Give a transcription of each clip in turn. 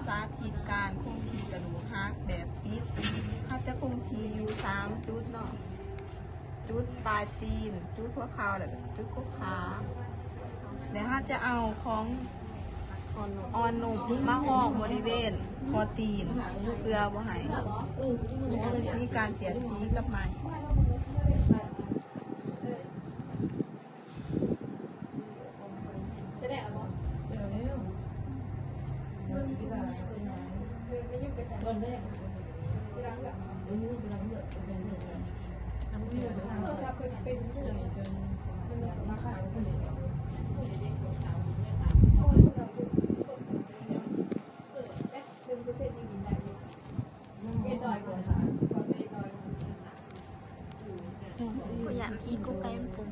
ສາທິດການຄົງທີ່ກະດູກຫັກແບບປິດ. ເຮົາຈະຄົງທີ່ຢູ່ສາມຈຸດເນາະ, ຈຸດປາຍຕີນ, ຈຸດຫົວເຂົ່າ ແລະ ຈຸດກົກຂາ. ແລະ ເຮົາຈະເອົາຂອງອ່ອນນຸ້ມມາຮອງບໍລິເວນຂໍ້ຕີນ ເພື່ອບໍ່ໃຫ້ມີການສຽດສີກັບໄມ້. ຂ້ອຍຢ້ານອີກກົກໄກ່ມັນປົງ.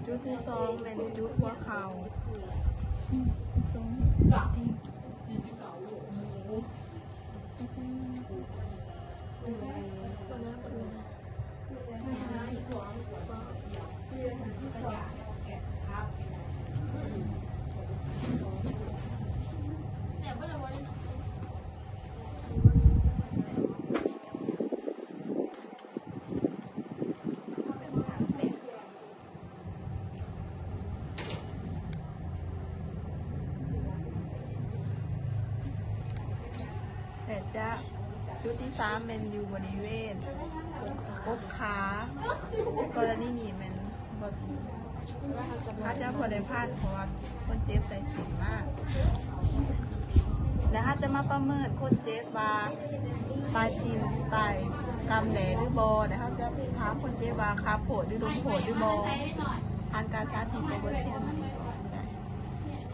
ຈຸດທີສອງແມ່ນຈຸດຫົວເຂົ່າ. ແລະ ຈະ ຈຸດທີສາມແມ່ນຢູ່ບໍລິເວນກົກຂາ. ໃນກໍລະນີນີ້ແມ່ນບໍ່ ເຮົາຈະບໍ່ໄດ້ພັນ ເພາະວ່າຄົນເຈັບໃສ່ເຂັມມາ. ແລະ ເຮົາຈະມາປະເມີນຄົນເຈັບວ່າປາຍຕີນໄປກຳແດດຫຼືບໍ່. ແລະ ເຮົາຈະຖາມຄົນເຈັບວ່າຂັບໂພດຫຼືລົມໂພດຫຼືບໍ່. ຜ່ານການສາທິດກໍເບິດພຽງເທົ່ານີ້.